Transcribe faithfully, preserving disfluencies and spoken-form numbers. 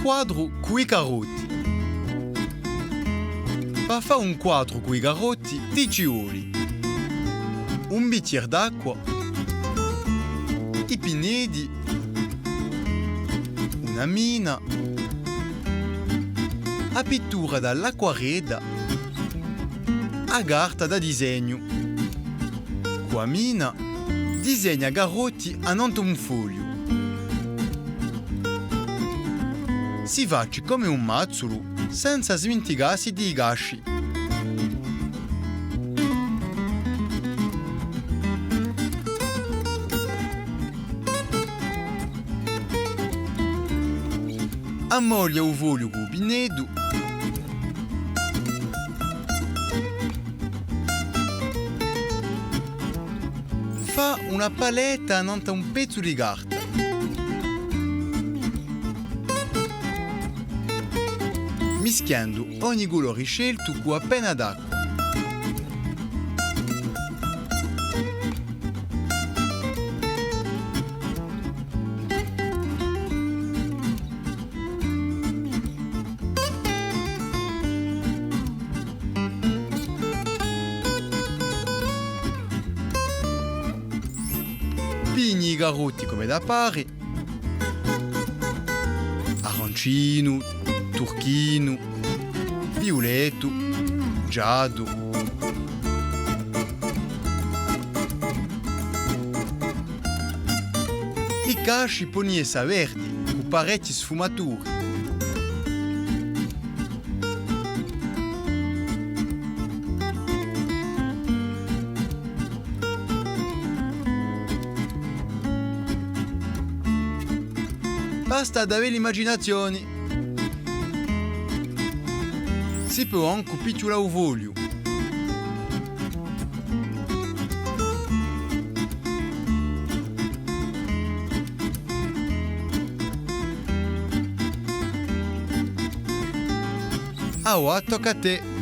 quadru cù i carotti. Pà fà un quadru cù i carotti, ti ci voli un bichjeru d'acqua, i pinneddi, una mina, a pittura da l'acquarella, a carta da disegnu. Cù a mina, disegna carotti annant'à un fogliu. Si faci cum'è un mazzulu, senza sminticassi di i casci. Ammoglia u fogliu cù u pinneddu. Fà una paletta annant'à un pezzu di carta, mischiendu ogni culori sceltu cù appena d'acqua. Pigni i carotti cum'è da pari, arancinu, turchinu, viulettu, giallu. I casci poni essa verdi, cù parechji sfumaturi. Basta d'avè l'imaginazioni. Si pò ancu pichjulà u fogliu. Avà tocca à tè.